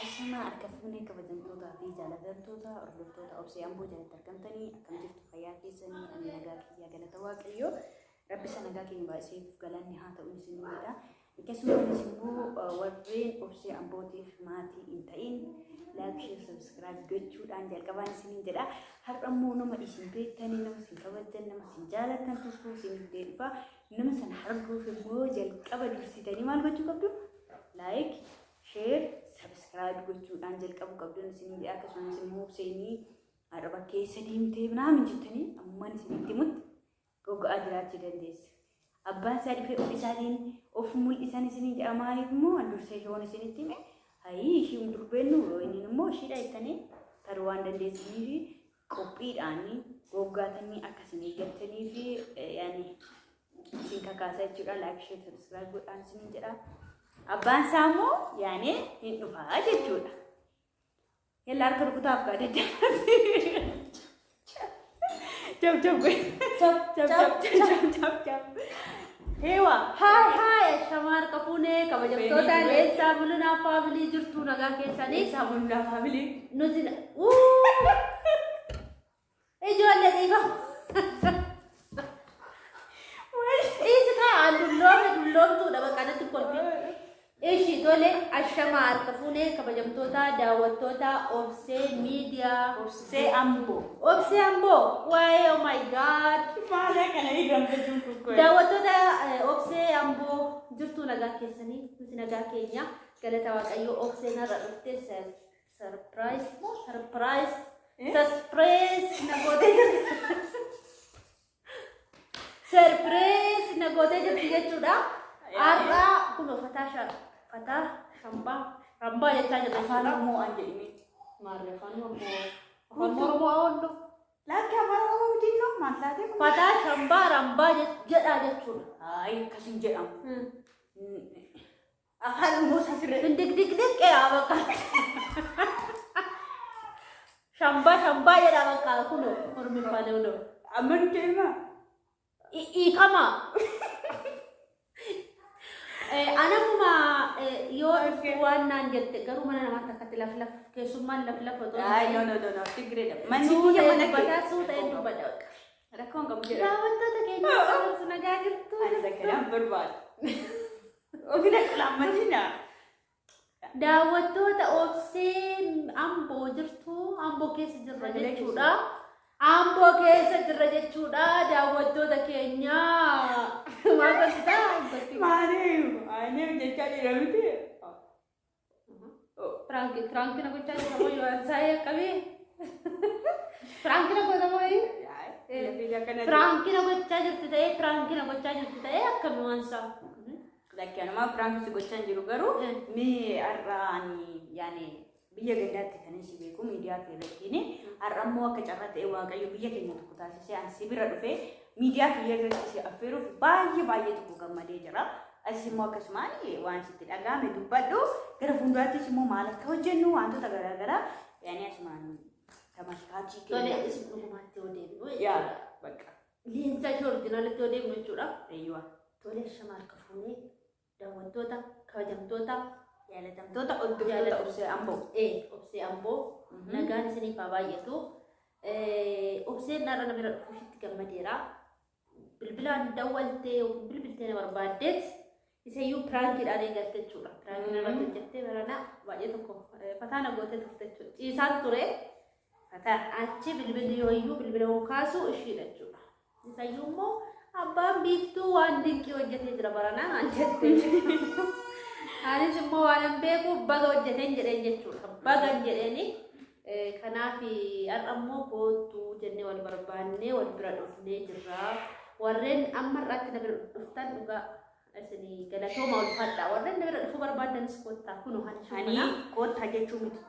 Ashamaa harka fuunee kabajamtootaa fi jaalatamtoota hordoftoota Obsee Amboo jalatti argamtanii, akkam jirtu? Fayyaa keessanii? Ani nagaa kiyyaa, galata Waaqayyoo. Rabbi isa nagaa keenya baay'iseef galanni haa ta'u isinidha. Akkasumas immoo warreen Obsee Ambootiif maatii hin ta'in like, share, subscribe gochuudhaan jalqabaan isiniin jedha. Har'a immoo nama isin beektanii, nama isin kabajan, nama isin jaalatan tokko isiniif dhufa. Nama sana arguuf immoo jalqaba dursitanii maal gochuu qabdu? Like, share, subscribe gochuudhaan jalqabuu qabdu isiniin jedha. Akkasumas immoo Obseenii har'a bakkeessa deemtee naamin jettanii ammaan isinitti himutti gogga'aa jiraachuu dandeessa. Abbaan isaa dhufee of isaatiin of mul'isan isinii jedha. Maaliif immoo dursee yoon isinitti hime, hayii ishii durbeennu inni immoo ishiidha jettanii taruu waan dandeessanii fi qophiidhaan goggaatanii akka isin eeggattanii fi yaani isin kakaasa jechuudha. Like, share, subscribe godhaan isiniin jedha. Abbaan isaa immoo yaani hin dhufaa jechuudha. Yalla, harka rukutaaf gaa daddabarsi. Chap chap chap chap chap chap chap chap. Heewa. Haay haay, ashamaa harka fuunee kabajamtoota Leensaa Mul'inaa family, jirtuu? Nagaa keessanii? Leensaa Mul'inaa family. Nuti ijoollee dhiifama. Dhiisi kaa, dulloome, dulloomtuudha bakka natti kolfi. Ishi tole, ashamaa harka fuunee kabajamtoota daawwattoota Obsee Miidiyaa. Obsee Amboo. Obsee Amboo. Waa'ee, oh my God. Maala kana irraanfachuun kukkoo. Daawwattoota Obsee Amboo, jirtuu? Nagaa keessanii? Nuti nagaa keenya, galata Waaqayyoo. Obseen har'a dhuftee surprise moo surprise surprise na gootee jirti. Surprise na gootee jirti jechuudha. Har'a kun fataa fataa shambaa rambaa jechaa jirra. Afaan Oromoo an jedhime. Maarree, afaan Oromoo, afaan Oromoo oollu. Lakki, afaan Oromoo mitinnoo maal taatee kun? Fataa shambaa rambaa jedhaa jechuudha. Ayi, akkas hin jedhamu. Afaan Oromoo isaa sirrii. Findigdigdiqqee haa bakka. Shambaa shambaa jedhaa bakka kunoo Oromiffaan kunoo. Amma nuti himaa. Hiikama. Anamuma yoo dhuftu waan naan jette garuu mana namaatti akkatti laf laf keessummaan laf laf otoo. Ayi, no, no, no, no, Tigreedha. Manni Suuta kiyya mana dubbataa kee. suuta dubbadha bakka. Rakkoon qabu jedha. Daawwattoota keenya, akkasumas nagaa jirtu? Ani sakkanaan barbaadu. Ofina qulaammatina. Daawwattoota Obsee Amboo, jirtu? Amboo keessa jirra jechuudha. Amboo keessa jirra jechuudha, daawwattoota keenya. Maal barsiisaa? Maaliif? Ani jechaa jira miti. Prank prank na gochaa jirta moo yoo ansaayee akkamii? Prank na goota moo? Prank na gochaa jirti ta'ee, prank na gochaa jirti ta'ee, akkamii waan isaa? Lakki, anumaa prank si gochaa hin jiru, garuu mee har'a ani yaani biyya gandaatti kan si beeku miidiyaa kee irrattiin, har'a immoo akka carraa ta'e Waaqayyo biyya keenya tokko taasisee ani si bira dhufee miidiyaa kiyya irratti si affeeruuf baay'ee baay'ee tokko gammadee jira. Asis immoo akkasumaan waan sitti dhaga'ame dubbadhu, gara fuulduraattis immoo maal akka hojjennu wantoota garaagaraa yaani asumaan tamalkaachii Tole, keenya. isin dhugumaatti yoo deemnu Yaa jechuudha. bakka. Leensaa ishee original itti yoo deemnu jechuudha. Eeyyuwa. Tole, shama harka fuunee daawwattoota kabajamtoota Jaalatamtoota hordoftoota Obsee Amboo. Ee, Obsee Amboo, nagaan isiniif haa baay'atu. Obseen har'a na bira dhufuu ishiitti gammadeera. Bilbilaan dawwaltee yookiin bilbiltee na barbaaddeet isayyuu prank iidhaan eegalte jechuudha. Prank ii narratti hojjettee barana baay'ee tokko fataa na gootee turte jechuudha. Ciisaan ture. Fataa. Achi bilbilli yooyyuu bilbila yoo kaasu ishiidha jechuudha. Isayyuu immoo abbaan biiftuu waan dinqii hojjetee jira baranaa naan jette. Anis immoo waan hin beekuuf baga hojjeteen jedheen jechuudha. Bagan jedheeni. Kanaaf har'a immoo koottuu jennee wal barbaannee wal bira dhufnee jirra. Warreen amma har'aatti na bira dhuftan dhugaa isinii galatooma, ulfaadha. Warreen na bira dhufuu barbaaddanis koottaa, kunoo hani Ani shukkanaa. koottaa jechuu miti.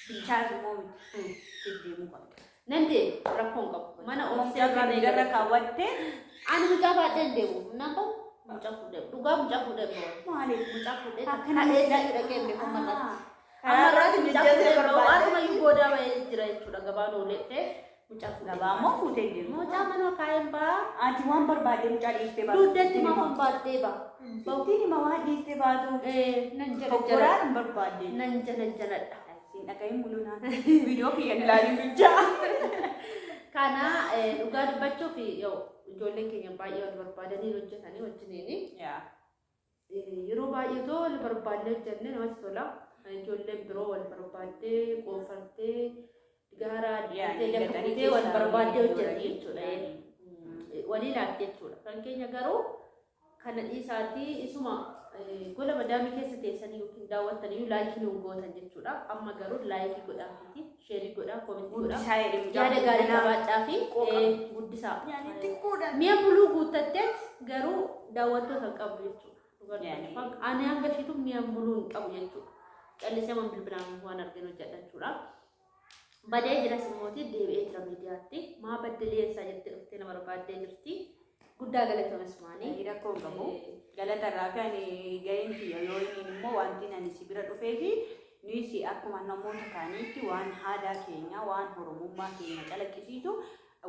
Bilchaas immoo miti. Siif deemuu qabda. Nan deema, rakkoon qabu. Mana Obsee Mucaa irraa kana eegala. irra kaawwattee. Ani mucaa baadhee hin deemu. Naan bahu mucaa fuudhee, dhugaa mucaa fuudhee hin bahu. Maaliif? Mucaa fuudhee Akkana kaleessa dhaqee hin beeku amma irratti. Karaa Amma irratti irratti mucaa jijjiirtee fuudhee hin bahu. barbaadde. Har'umayyuu goodaa bahee jira jechuudha, gabaan oolee dhufee mucaa fuudhee. Gabaa immoo fuutee hin deemtu. Mucaa manuma kaa'een ba'a. Ati waan barbaadde mucaa dhiiftee baatu. Dugdatti maafan baadhee ba'a. Bahu. Sittiin hima waan dhiistee baatu. Nan jala jala. Fokkoraan hin barbaadde. Nan jala jaladha. Siin dhagahin mul'unaan. Viidiyoo kiyya hin ilaalin bichaa. Kana dhugaa dubbachuuf yoo ijoolleen keenya baay'ee wal barbaadanii hojjetanii wajjiniini. Yeroo baay'ee too wal barbaadnee hojjennee namatti tola. Ijoolleen biroo wal barbaaddee qoonfartee gaara addee lafa kutee wal barbaaddee hojjetti jechuudha. Walii laatti jechuudha. Kan keenya garuu kana dhiisaatii isuma gola madaamii keessa teessanii yookiin daawwattanii like nuun gootan jechuudha. Amma garuu like godhaafiti, share godhaa, comment godhaa. Guddisaa jedhee mucaa Yaada gaarii qabaadhaa fi Qooqa. guddisaa. Yaani xiqqoodha. Mi'a buluu guuttatteet garuu daawwattoota hin qabu jechuudha. Yaani. Ani hanga ishiitu mi'a buluu hin qabu jechuudha. Callisee man bilbilaan waan arginu hojjedha jechuudha. Badee jira simmooti deebi'ee jira miidiyaatti. Maa badde leensaa jettee dhuftee na barbaaddee jirti. Guddaa galatoomi Ismaanii. Rakkoo hin qabu. Galata irraa fi ani gaheen kiyya yoo inni immoo wanti ani si bira dhufee fi nuyis akkuma namoota kaaniitti waan aadaa keenya waan oromummaa keenya calaqqisiisu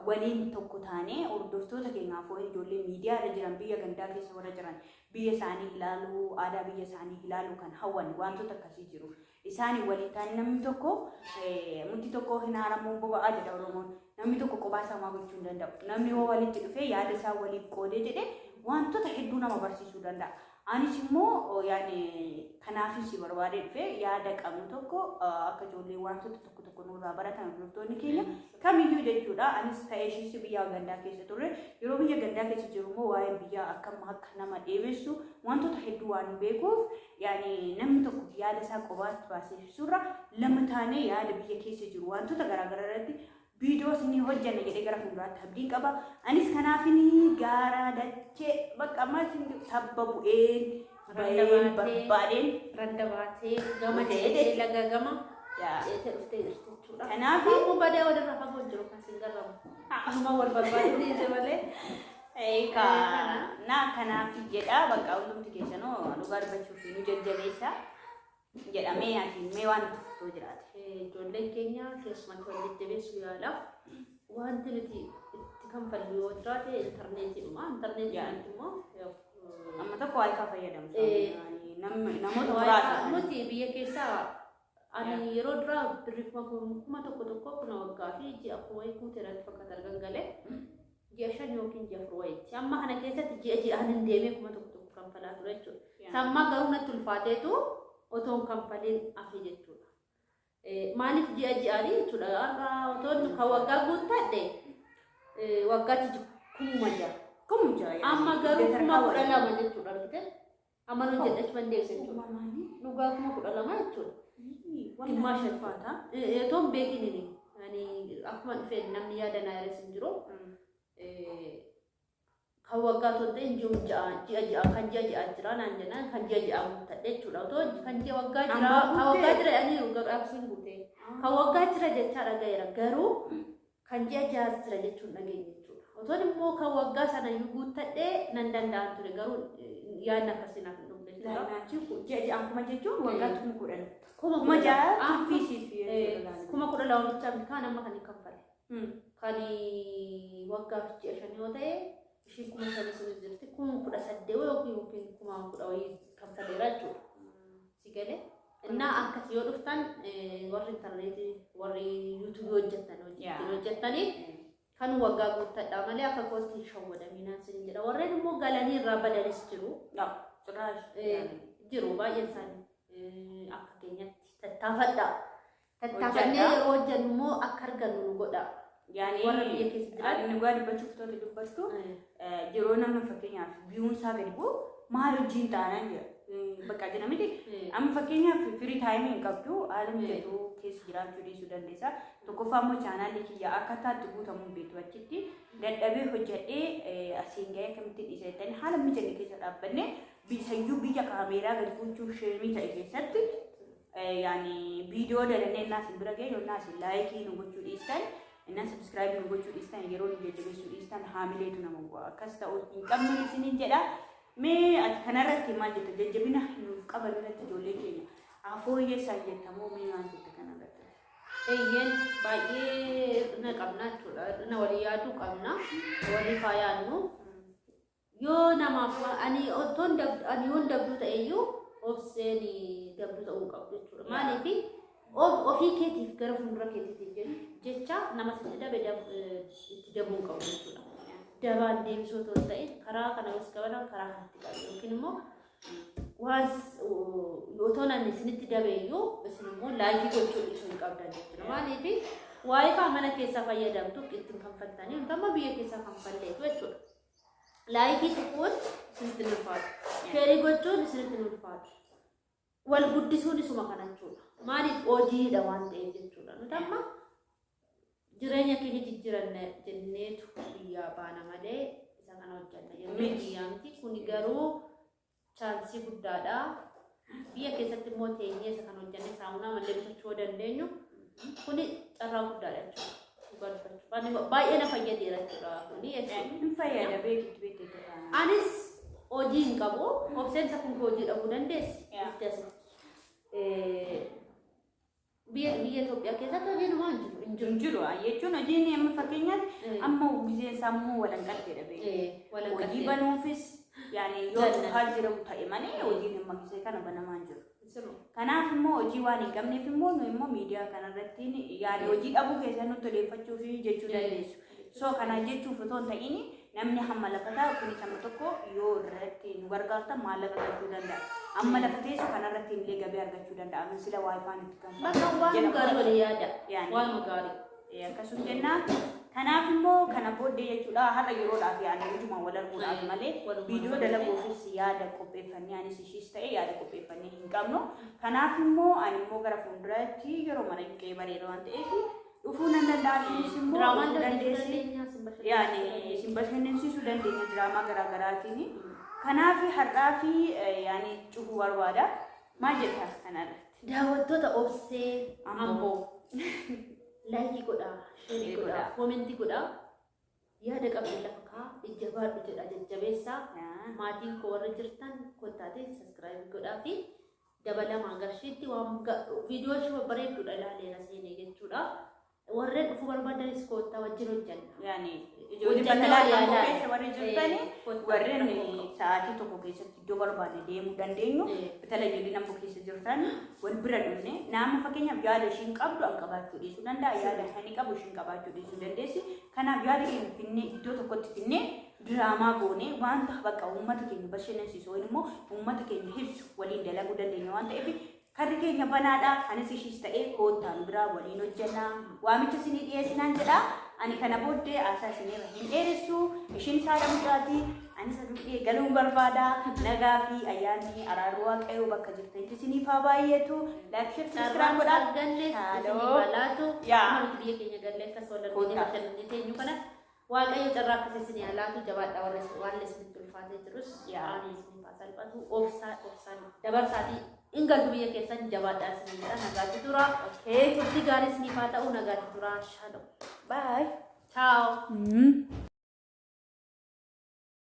waliin tokko taanee hordoftoota keenyaaf ijoollee miidiyaa irra jiran biyya gandaa keessa warra jiran biyya isaanii ilaaluu aadaa biyya isaanii ilaaluu kan hawwan wantoota akkasii jiru. Isaanii waliin taanee namni tokko mukti tokko hin haaramuu boba'aa jedha Oromoon. Namni tokko kophaa isaa maa gochuu hin danda'u. Namni yoo walitti dhufee yaada isaa waliif qoodee jedhee wantoota hedduu nama barsiisuu danda'a. Anis immoo yaani kanaafis si barbaadee dhufee yaada qabnu tokko akka ijoollee wantoota tokko tokko nurraa baratan hordoftoonni keenya kamiyyuu jechuudha. Anis ta'ee ishiis biyya gandaa keessa turre yeroo biyya gandaa keessa jiru immoo waa'ee biyyaa akkam akka nama dheebessu wantoota hedduu waan beekuuf yaani namni tokko yaada isaa qobaatti baasee ibsurra lama taanee yaada biyya keessa jiru wantoota garaagaraa irratti viidiyoos ni hojjanna jedhee gara fuulduraatti abdiin qaba. Anis kanaafin gaara dachee bakka ammaa tabba bu'een baheen barbaadeen Radda baatee gama Dhufee ceetee jechuudha. laga gama Yaa. ceetee dhuftee jirti jechuudha. Kanaaf Ammoo badee walirra fagoo jiru kan sin garramu. Amma wal barbaadu dhiise malee. Egaa na kanaaf jedha bakka hundumti keessanuu dhugaa dubbachuuf nu jajjabeessa jedhamee ati mee waan itti fuftuu jiraate. Ijoolleen keenya keessumatti wal jajjabeessuu yaala. Wanti nuti itti kanfallu yoo jiraate intarneetiidhuma. Intarneetiin immoo Amma tokko WiFi fayyadamu. Namoota muraasa. Nuti biyya keessaa ani yeroo duraa birrii 1001 kuna waggaa fi ji'a 4 wayii guutee irratti fakkaata argan galee ji'a 5 yookiin ji'a 4 wayiitti. Amma kana keessatti ji'a ji'aan hin deemee 1001 kanfalaa ture jechuudha. Sammaa garuu natti ulfaateetu otoo hin kanfaliin hafe jechuudha. Maaliif ji'a ji'aanii jechuudha. Har'a otoo kan waggaa guuttadhe waggaatti 6000. 6000. Amma garuu 12,000 jechuudha argite. Amma nu jedhachu dandeessa jechuudha. Dhugaa 12,000 jechuudha. Gimmaasha ulfaata. Otoo hin beekin ani akkuma dhufeen namni yaada naa yaada hin jiru. Kan waggaa otoo hin ta'in ji'a ji'a kan ji'a ji'a jira naan jennaan kan ji'a ji'a guuttadhe jechuudha. Otoo kan ji'a waggaa jira kan waggaa jira jedhanii garuu akkasiin guute. Kan waggaa jira jechaa dhagayeera garuu kan ji'a ji'aas jira jechuun dhageenye jechuudha. Otoon immoo kan waggaa sana iyyuu guuttadhee nan danda'an ture garuu yaadni akkasii naaf hin dhufne jechuudha. Ji'a ji'aan kuma jechuun waggaatti 10,000. Kuma 6000 Ah, turfiisiif jechuudha. 12,000 bichaa miti kaan amma kan hin kanfale. Kan waggaaf ji'a 5 yoo ta'e ishiin 5,000 sunis jirti 18,000 yookiin 10,000 wayii kanfaleera jechuudha. Si galee? Innaa akkas yoo dhuftan warri intarneetii warri yuutuubii hojjettan hojjettanii kan waggaa guuttadhaa malee akka kootti hin shawwadaminaan sin jedha. Warreen immoo galanii irraa badanis jiru. Jiru baay'een isaanii akka keenyatti tattaafadhaa. Tattaafannee Hojjedhaa. yeroo hojjennu immoo akka argannu nu godha. Yaani Warra biyya keessa jiran. Ani dhugaa dubbachuuf tola dubbattu yeroo namni fakkeenyaaf biyyoon isaa gadi bu'u maal hojiin taanaan jira. Bakka jira miti. Amma fakkeenyaaf free time hin qabdu haala mijatu keessa jiraachuu dhiisuu dandeessa. Tokkoffaa immoo chaanaalli kiyya akka taatti guutamuu beektu achitti dadhabee hojjedhee asiin gahee akkamittiin dhiisa jettanii haala mijanne keessa dhaabbanne bisayyuu biyya kaameeraa gadi gochuun shame ta'e keessatti yaani viidiyoo dalannee innaa isin bira geenyu innaa isin like nu gochuu dhiistan innaa subscribe nu gochuu dhiistan yeroo nu jajjabeessuu dhiistan haamileetu nama bu'a. Akkas ta'uu hin qabnu isiniin jedha. Mee ati kanarratti maal jetta? Jajjabina nuuf qaban irratti ijoollee keenya afooyyessan jettamoo mee maal jetta kanarratti? Eeyyeen baay'ee hir'ina qabna jechuudha. Hir'ina walii yaaduu qabna. Walii haa yaadnu. Yoo namaaf ani otoon ani yoon dabduu ta'eyyuu Obseen dabduu ta'uu hin qabdu jechuudha. Maaliif ofii keetiif gara fuuldura keetiif jecha nama sitti dabe itti dabuu hin qabu jechuudha. Dabaan deebisuu otoo hin ta'in karaa kana yoo si qaban karaa kanatti qabu yookiin immoo waan otoo namni isinitti dabe iyyuu isin immoo like gochuu dhiisuu hin qabdan jechuudha. Maaliif WiFi mana keessaa fayyadamtu ittiin kanfaltanii nuti amma biyya keessaa kanfalleetu jechuudha. Like tuquun isinitti hin ulfaatu. Share gochuun isinitti hin ulfaatu. Wal guddisuun isuma kana jechuudha. Maaliif hojiidha waan ta'eef jechuudha. Nuti amma jireenya keenya jijjiiranna jenneetu biyyaa baana malee isa kana hojjanna jennee biyyaa miti. Kuni garuu chance guddaadha. Biyya keessatti immoo teenyee isa kana hojjannee saamunaa malee bitachuu yoo dandeenyu kuni carraa guddaadha jechuudha. Dhugaa dubbachuuf. Ani baay'ee na fayyadeera jechuudha kuni jechuudha. Hin fayyada beekitti beekte taana. Anis hojii hin qabu. Obseensa kun hojii dhabuu dandeessi. Dhufte asitti. Biyya Itoophiyaa keessatti hojiin waan jiru hin jiru. Hin jiru jechuun hojiin amma fakkeenyaaf amma gizeen sammuu walanqatteedha beeku. Walanqattee. Hojii banuufis yaani yoo Ganna. dhufaa jiru ta'e malee hojiin amma gizee kana banamaa hin jiru. Sirru. Kanaaf immoo hojii waan hin qabneef immoo nu immoo miidiyaa kanarratti yaani hojii dhabuu keessan nutti odeeffachuu fi jechuu dandeessu. So kana jechuuf otoo hin ta'in namni hamma lafa taa'u kunis amma tokko yoo irratti nu gargaartan maallaqa galchuu danda'a. Amma lafa teessu kanarratti illee gabii argachuu danda'a. Min sila WiFi nutti kan Bakka waan gaarii walii yaada. Yaani. Waan gaarii. Akkasuma jenna. Kanaaf immoo kana booddee jechuudha har'a yeroodhaaf yaani hojumaan wal arguudhaaf malee Walumaan viidiyoo malee. dalaguufis yaada qopheeffannee anis ishiis ta'e yaada qopheeffannee hin qabnu. Kanaaf immoo ani immoo gara fuulduraatti yeroo mana qe'ee bareeda waan ta'eef dhufuu nan danda'a ishiinis immoo Diraamaan dhufuu dandeessi. dandeessi. Dandeenya sin bashannansiisuu Yaani dandeenya. isin bashannansiisuu dandeenya diraamaa garaa garaatiin. Kanaaf har'aa fi yaani cufuu barbaada. Maal jetta kanarratti? Daawwattoota Obsee Amboo. Amboo. Like godhaa, share Share godhaa, godhaa. comment godhaa. Yaada qabdu lafa kaa, ijjabaadhu jedha jajjabeessaa. Maatiin koo warra jirtan kottaatee subscribe godhaa fi dabalamaa garshiitti waan viidiyoo ishee babbareedduudha ilaaleera seenee jechuudha. Warreen dhufuu barbaadanis koottaa wajjin hojjanna. Yaani ijoollee Hojjannee batalaa walii Amboo yaalaa. keessa warri jirtani Koottaa warreen rakkoo qabu. sa'aatii tokko keessatti iddoo barbaanne deemuu dandeenyu batala ijoolleen Amboo keessa jirtan wal bira dhufne nama fakkeenyaaf yaada ishiin qabdu an qabaachuu dhiisuu danda'a yaada ani qabu ishiin qabaachuu dhiisuu dandeessi. Kanaaf yaada keenya finnee iddoo tokkotti finnee diraamaa goonee wanta bakka uummata keenya bashannansiisu yookiin immoo uummata keenya ibsu waliin dalaguu dandeenya waan ta'eef karri keenya banaadha. Anis ishiis ta'ee koottaa nu biraa waliin hojjannaa. Waamicha isinii dhiyeessinaan jedha. Ani kana booddee haasaa isinirra hin dheeressu. Ishiin haadha mucaati. Anis aduu galuun barbaada. Nagaa fi ayyaanni araarri Waaqayyoo bakka jirtanitti isiniif haa baay'atu. Like, share, subscribe Carraan godhaa. argannes Haaloo. isinii balaatu. Yaa. Amma nuti biyya keenya gallee akkas wal arginee Koottaa. bashannanee teenyu kana Waaqayyo carraa akkasii isinii haa laatu jabaadhaa warra waan isinitti ulfaatee jirus Yaa. waan isiniif haa salphatu obsaa obsaan dabarsaatii hin galtu biyya keessan jabaadhaa isinii jedha nagaatti tura. Okay. Turtii gaarii isiniif haa ta'u nagaatti tura. Shalom. Bye. Ciao.